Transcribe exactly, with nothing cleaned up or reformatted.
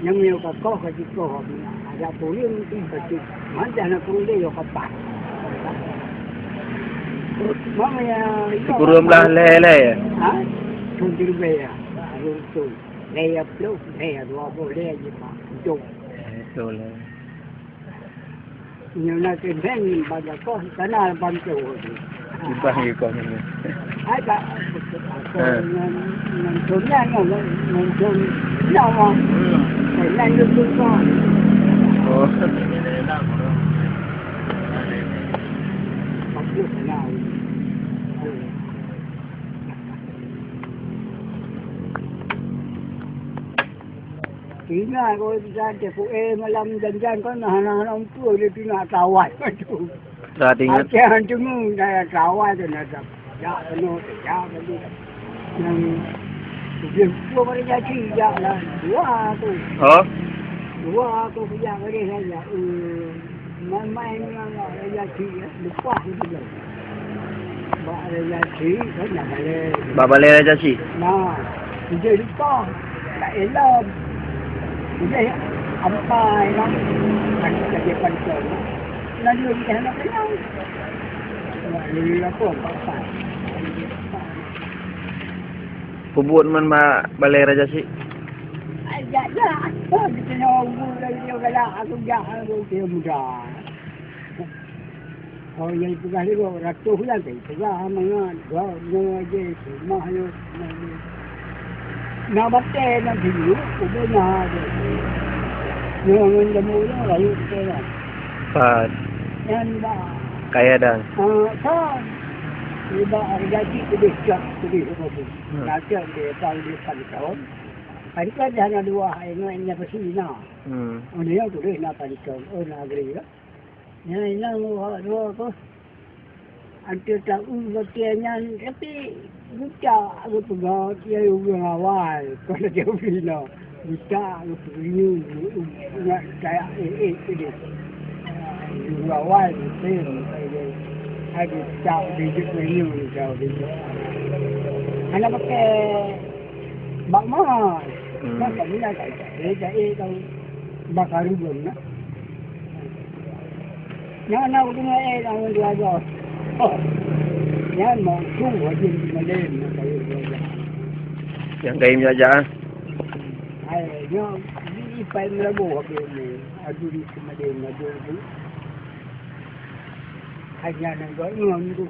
Nyang nyoe ka koh, ka jikoh. Ada puyueng ti ka cit. Mandah na peureulée yo ka pat. Mama ya, Sikureueng blah lhée lé. Ha? Thôn Tirubée ya. Thôn Tirubée. Lhée ya ploh, lhée ya dua ploh, lhée ya jipat. Betul. Eh, betul, eh. Nyoe na keunan bak gakoh, kana bantu. Ibah nyoe kah nyoe. Hai bak, Ha. ngon, ngon thôn nyan, ngon, ngon thôn nyan, Hmm. Hai nyan nyoe thôn kah. Oh. Bagus na. Tina ko bisa teupeu, eh, malam janjan kan hana-hana umpeu dia tina tawai tu. Dah ingat. Aceh han temu daya tawai tu na tak. Ya penuh tu, ya tadi. Yang tujuh puluh pada jadi ya lah. Dua tu. Oh. Dua tu kerja kali saja. Eh, Main-main ngon Raja Chik, eh, leupah lé. Bak Raja Chik, kan, nak balai. Bak balai Raja Chik? Nah, ijai leupah. Tak elom. Ijai ampai, kan. Kan, tak ada pantang. Lalu ijai nak kenyang. Wah, ini apa? Pakai. Peubuet man bak balai Raja Chik? Ai, jak, jak. Geutanyoe guru dari dia galak, aku jak, aku dia muda. Oh, yang peugah lé ratoh lah, tapi peugah mangat. Gua, gua je, rumah je, rumah je. Na batèe, na biru, udah na je. Nyoe ngon jamu nyoe, lalu kita lah. Pat. Yang ba- Kaya dan. Ah, kan. Iba Raja Chik pedih, cak pedih, apa pun. Hmm. Raja dia, tahu dia kan kau. Kan kan dia hana dua, hai, ngai nya pasti na. Hmm. Oh, dia tu deh na panikam. Oh, na geri lah. Nya ina dua, dua apa? Ada tahu batia nyan, tapi buta aku pegat, dia orang awal. Kalau dia bina, buta aku pegat, nak kayak, eh, eh, pedih. Dua awal, mesin, ada tak bijak menu, tak bijak. Anak pakai Bak ma? Hmm. Kan tak minat, tak, tak, eh, tak, eh, tahu. Bak karu belum nak. Nak, nak, aku tengok, eh, nak, orang tu aja. Oh. Nyan mau tu, wajib di Malay, nak kayu tu aja. Yang kayu tu aja, ah? Hai, nyo, di Ipai Melabu, habis ni. Aduh, di Malay, aduh, tu. Hanya nak buat ni, orang tu.